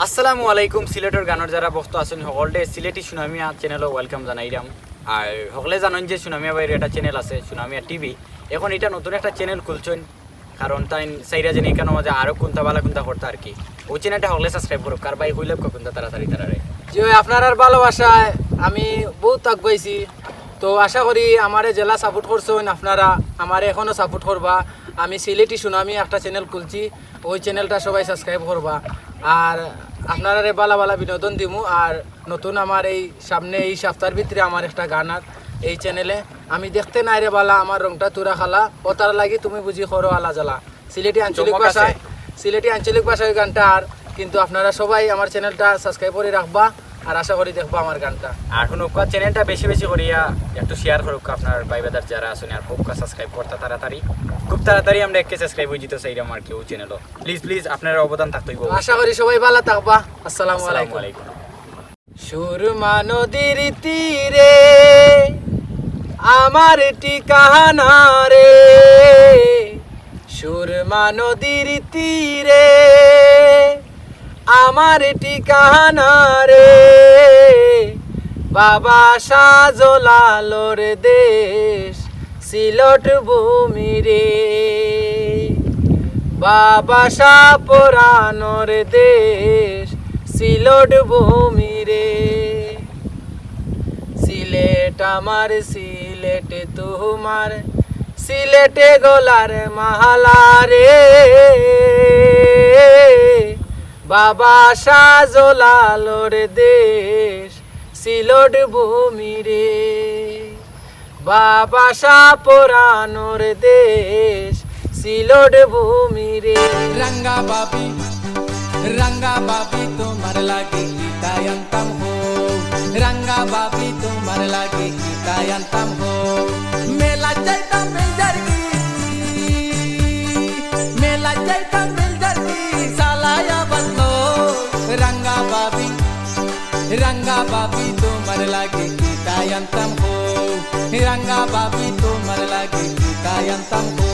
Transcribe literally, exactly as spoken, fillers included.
আসসালামু আলাইকুম। সিলেটর গানর যারা ভক্ত আছইন, হকলরে সিলেটি সুনামিয়া channel-ও welcome জানাইরাম। আর হকলে জানইন যে সুনামিয়া ভাইর একটা channel আছে, সুনামিয়া TV। এখন ইটা নতুন একটা channel খুলছইন, কারণ তাইন চাইরা যেন ইখানর মাঝে আরো কুন্তা বালা কুন্তা করতা আর কি। অউ channel-টা হকলে subscribe করউক্কা, আর ভাই কইলাউক্কা কুন্তা তাড়াতাড়ি তারারে। জি অয়, আপনারার ভালোবাসায় আমি বউত আগুয়াইছি, তো আশা করি আমারে যেলা support করছইন আপনারা, আমারে এখনো support করবা। আমি সিলেটি সুনামি একটা channel খুলছি, অউ channel-টা সবাই subscribe করবা। আর আপনারারে বালা বালা বিনোদন দিমু। আর নতুন আমার এই সামনে এই সপ্তাহর ভিতরে আমার একটা গান আর এই channel-এ, আমি দেখতে নায় রে বালা, আমার রংটা তুরা খালা, ও তার লাগি তুমি বুঝি করো আলা জ্বালা। সিলেটি আঞ্চলিক চমক ভাষা, আছে। সিলেটি আঞ্চলিক ভাষায় গানটা। আর কিন্তু আপনারা সবাই আমার channel-টা subscribe করি রাখবা, আর আশা করি দেখবা আমার গানটা। আর হুনউক্কা, channel-টা বেশি বেশি করিয়া একটু share করউক্কা আপনার ভাই বেদার যারা আছইন, আর কউক্কা subscribe করতা তাড়াতাড়ি। খুব তাড়াতাড়ি আমরা এক K subscribe অইযিতো চাইরাম আর কি অউ channel-ও। Please, please, আপনারার অবদান থাকতো অইবো। আশা করি সবাই বালা থাকবা। আসসালামু আসসালামু আলাইকুম। আলাইকুম। সুরমা নদীর তীরে আমার ঠিকানা রে, সুরমা নদীর তীরে আমার ঠিকানা রে, বাবা শাহজালালর দেশ সিলট ভূমি রে, বাবা শাহ পরানর দেশ সিলট ভূমি রে। সিলেট আমার, সিলেট তুমার, সিলেটে গলার মালা রে, বাবা শাহজালালর দেশ সিলট ভূমি রে, বাবা শাহ পরানর দেশ সিলট ভূমি রে। রাঙ্গা ভাবি, রাঙ্গা ভাবি তুমার লাগি কিতা আনতাম হো, রাঙ্গা ভাবি তুমার লাগি কিতা আনতাম হো। মেলা যাইতাম বেলজার গি, মেলা যাইতাম বেলজার গি, সালাইয়া বাজলো। রাঙ্গা ভাবি, রাঙ্গা ভাবি তুমার লাগি কিতা আনতাম হো, রাঙ্গা ভাবি তুমার লাগি কিতা আনতাম হো।